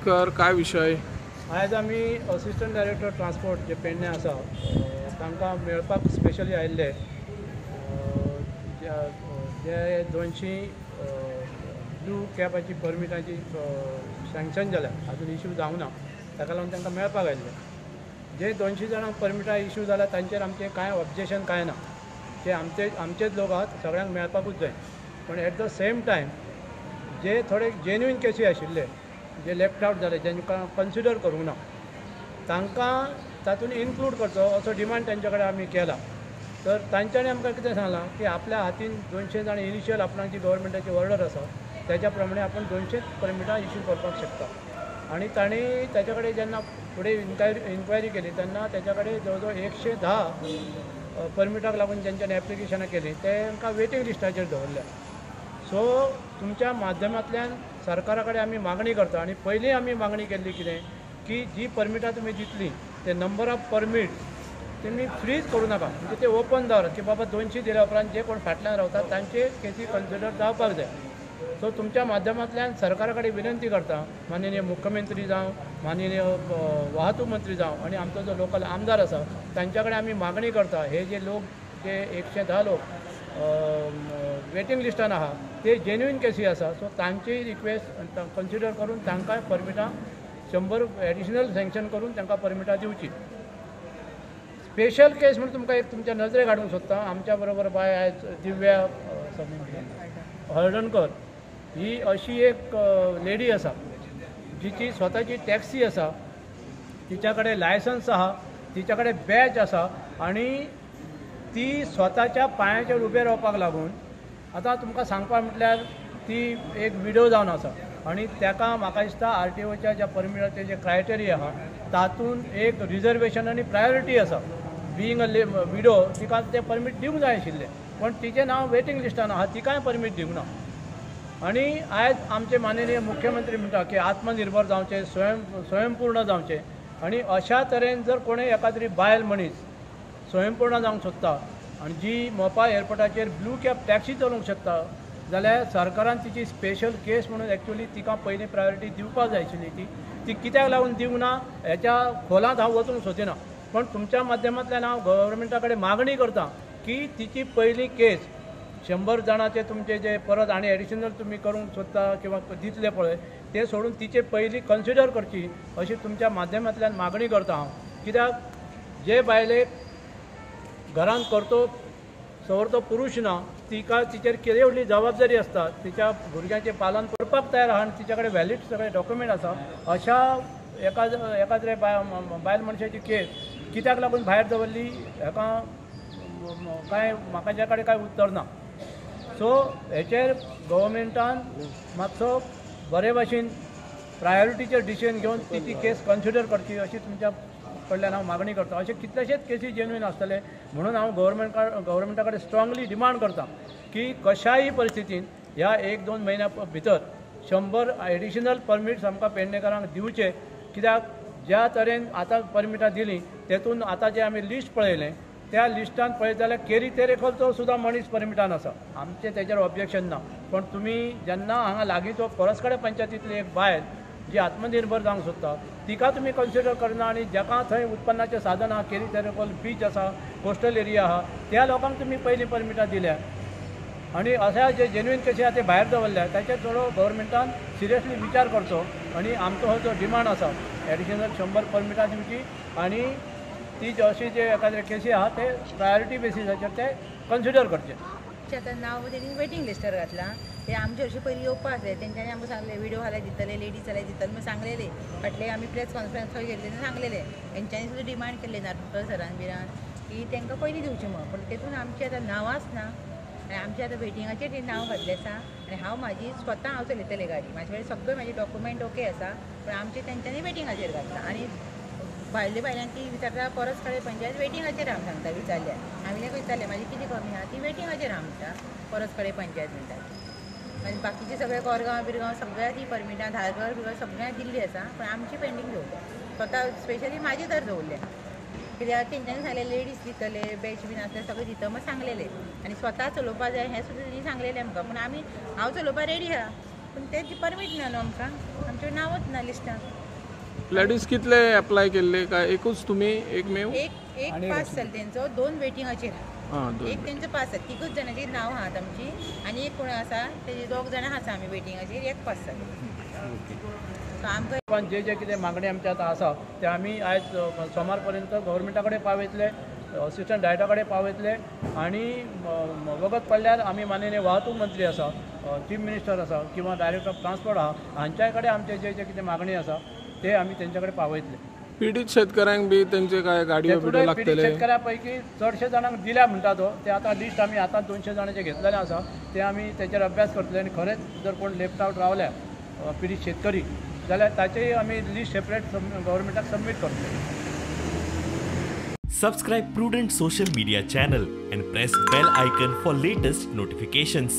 कर काय विशय? आयज आमी असिस्टंट डायरेक्टर ट्रान्सपोर्ट जे पेडणे आसा तांकां मेळपाक स्पेशली आयिल्ले जे 200 ब्लू कॅबाची परमिटाची सँक्शन जाल्या, आजून इश्यू जावंक ना, ताका लागून तांकां मेळपाक आयिल्ले. जे 200 जाणांक परमिटां इश्यू जाल्या तांचेर आमचें कांय ऑब्जेक्शन कांय ना, ते आमचेच लोक आहात, सगळ्यांक मेळपाकूच जाय. पण एट the same time जे थोडे जेन्युइन केसी आशिल्ले जे लेफ्ट आवट जाले, जांकां कन्सिडर करूंक ना, तांकां तातूंत इन्क्लूड करचो असो डिमांड तांचे कडेन आमी केला. तर तांच्यांनी आमकां कितें सांगलां की आपल्या हातीन 200 जाण इनिशियल आपणाची गव्हर्मेंटाची ऑर्डर आसा त्याच्या प्रमाणे आपण 200 परमिटां इश्यू करपाक शकता. आनी तांणी ताच्या कडेन जेन्ना फुडें इन्क्वायरी केली तेन्ना ताच्या कडेन जवळ जवळ 110 परमिटाक लागून जेंच्यांनी एप्लिकेशनां केली तांकां वेटींग लिस्टाचेर दवरल्या. सो तुमच्या माध्यमांतल्यान सरकारा कडेन आमी मागणी करता आनी पयलीं आमी मागणी केल्ली कितें की जी परमिटां तुमी दितली ते नंबर ऑफ परमीट तुमी फ्रीज करूं नाका, म्हणजे ते ओपन दवरात की बाबा 200 दिल्या उपरांत जे कोण फाटल्यान रावतात तांचे केसी कन्सिडर जावपाक जाय. सो तुमच्या माध्यमांतल्यान सरकारा कडेन विनंती करता, माननीय मुख्यमंत्री जावं, माननीय वाहतूक मंत्री जावं आनी आमचो जो लोकल आमदार आसा तांच्या कडेन आमी मागणी करता, हे जे लोक जे 110 लोक वेटींग लिस्टान आहा ते जेन्युइन केसी आसा, सो तांची रिक्वेस्ट कन्सिडर करून तांकां परमिटां 100 एडिशनल सँक्शन करून तांकां परमिटां दिवची. स्पेशल केस म्हणून तुमकां एक तुमच्या नजरेक हाडूंक सोदता. आमच्या बरोबर बाय आयज दिव्या हळदणकर ही अशी एक लेडी आसा जिची स्वताची टॅक्सी आसा, तिच्या कडेन लायसन्स आहा, तिच्या कडेन बॅच आसा आनी ती स्वताच्या पांयाचेर उबें रावपाक लागून आतां तुमकां सांगपा म्हटल्यार ती एक विडो जावन आसा आनी ताका म्हाका दिसता आरटीओच्या ज्या परमिटाचे जे क्रायटेरिया आहा तातूंत एक रिजर्वेशन आनी प्रायोरिटी आसा. बिईंग अ विडो तिका तें परमीट दिवंक जाय आशिल्लें, पण तिचें नांव वेटींग लिस्टान आहा, तिकाय परमीट दिवंक ना. आनी आयज आमचे माननीय मुख्यमंत्री म्हणटा की आत्मनिर्भर जावचें, स्वयंपूर्ण जावचें आनी अशा तरेन जर कोणें एकाद्री बायल मनीस स्वयंपूर्ण जावंक सोदता आनी जी मोपा एअरपोर्टाचेर ब्लू कॅब टॅक्सी चलोवंक शकता जाल्यार सरकारान तिची स्पेशल केस म्हणून एक्चुअली तिका पयलीं प्रायोरिटी दिवपाक जाय आशिल्ली. ती कित्याक लागून दिवंक ना हेच्या खोलांत हांव वचूंक सोदिना, पण तुमच्या माध्यमांतल्यान हांव गव्हर्मेंटा कडेन मागणी करता की तिची पयली केस 100 जाणांचे तुमचे जे परत आनी एडिशनल तुमी करूंक सोदता किंवा दितले पळय ते सोडून तिचे पयली कन्सिडर करची अशी तुमच्या माध्यमांतल्यान मागणी करता हांव. कित्याक जे बायलेक घरांत करतो सवरतो पुरूश ना तिका तिचेर केदी व्हडली जबाबदारी आसता, तिच्या भुरग्यांचें पालन करपाक तयार आहा आनी तिच्या कडेन व्हॅलीड सगळे डॉक्युमेंट आसा, अशा एकाद्रे बायल मनशाची केस कित्याक लागून भायर दवरली हेका कांय म्हाका ज्या कडेन कांय उत्तर ना. सो हेचेर गव्हर्मेंटान मातसो बरे भाशेन प्रायोरिटीचेर डिसिजन घेवन तिची केस कन्सिडर करची अशी तुमच्या कडल्यान हांव मागणी करता. अशे कितलेशेच केसी जेन्युइन आसतले म्हणून हांव गव्हर्मेंटा कडेन स्ट्रांगली डिमांड करता की कशाय परिस्थितीन ह्या 1-2 म्हयन्या भितर 100 एडिशनल परमिट्स आमकां पेडणेकारांक दिवचे. कित्याक ज्या तरेन आतां परमिटां दिलीं तेतून आतां जें आमी लिस्ट पळयलें त्या लिस्टान पळयत जाल्यार केरी तेरेखोलचो सुद्दां मनीस परमिटान आसा, आमचें तेजेर ऑब्जेक्शन ना. पण तुमी जेन्ना हांगा लागींचो परसकडे पंचायतींतली एक बायल जी आत्मनिर्भर जावंक सोदता तिका तुमी कन्सिडर करना आनी जाका थंय उत्पन्नाचें साधन आहा, केरी तेरेखोल बीच आसा, कोस्टल एरिया आहा, त्या लोकांक तुमी पयलीं परमिटां दिल्या आनी अशा जे जेन्युइन केसी आहा ते भायर दवरल्या ताचेर थोडो गव्हर्मेंटान सिरियसली विचार करचो आनी आमचो हो जो डिमांड आसा एडिशनल 100 परमिटां दिवची आनी ती अशी जे एखाद्रे केसी आहा ते प्रायोरिटी बेसिसाचेर ते कन्सिडर करचे. आतां नांव तेणी वेटींग लिस्टार घातलां, ते आमचे हरशीं पयलीं येवपा आसले, तेंच्यांनी आमकां सांगलें विडियो घाल्यार दितले, लेडीज जाल्यार दितले म्हणून सांगलेले. फाटले आमी प्रेस कॉन्फरन्स खंय गेल्ले तेन्ना सांगलेले, तेंच्यांनी सुद्दां डिमांड केल्ले नार्वेकर सरान बिरान की तांकां पयलीं दिवचें म्हणून, पूण तेतून आमचें आतां नांवांच ना आनी आमचें आतां वेटिंगाचेर तें नांव घातलें आसा. आनी हांव म्हाजी स्वता हांव चलयतलें गाडी, म्हाजे कडेन सगळें म्हाजे डॉक्युमेंट ओके आसा, पूण आमचें तेंच्यांनी वेटिंगाचेर घातलां. आनी भायले भायल्यान ती विचारता परस कडेन पंचायत वेटिंगाचेर आहा सांगता, विचारल्यार आमी ताका विचारलें म्हाजी कितें कमी आहा, ती वेटिंगाचेर आहा म्हणटा परस कडेन पंचायत म्हणटा. आनी बाकीचे सगळे कोरगांव बिरगांव सगळ्या ती परमिटां धारगळ बिरगांव सगळ्यांक दिल्ली आसा, पूण आमची पेंडींग दवरल्या स्वता स्पेशली म्हाजी तर दवरल्या. कित्याक तेंच्यांनी सांगलें लेडीज दितले बॅच बीन आसले सगळें दिता म्हण सांगलेलें आनी स्वता चलोवपा जाय हें सुद्दां तेणी सांगलेलें आमकां, पूण आमी हांव चलोवपा रेडी आहा, पूण तें परमीट ना न्हू आमकां, आमचें नांवच ना लिस्टान. लेडीज कितले एप्लाय केल्ले काय एकूच तुमी एकमेव? एक एक पास जाले तेंचो, 2 वेटिंगाचेर, एक तेंचो पास जाले, 3 जाणांची नांव आहात आमची आनी एक कोण आसा तेजे 2 जाणां आसा आमी वेटिंगाचेर, एक पास जाले. सो आमकां जे जे कितें मागणी आमच्या आतां आसा ते आमी आयज सोमार पर्यंत गव्हर्मेंटा कडेन पावयतले, असिस्टंट डायरेक्टरा कडेन पावयतले आनी वगत पडल्यार आमी माननीय वाहतूक मंत्री आसा, चीफ मिनिस्टर आसा किंवा डायरेक्टर ऑफ ट्रान्सपोर्ट आहा हांच्या कडेन आमचे जे जे कितें मागणी आसा ते आमी तेंच्या कडेन पावयतले. पिडीत शेतकऱ्यांक बी तेंचे काय गाडयो बिडयो लागतले? शेतकऱ्या पैकी चडशे जाणांक दिल्या म्हणटा तो, ते आतां लिस्ट आमी आतां 200 जाणांचे घेतलेले आसा, ते आमी तेचेर अभ्यास करतले आनी खरेंच जर कोण लेफ्ट आवट रावल्या पिडीत शेतकरी जाल्यार ताचेय आमी लिस्ट सेपरेट गव्हर्मेंटाक सबमीट करतले. Subscribe Prudent Social Media channel and press bell icon for latest notifications.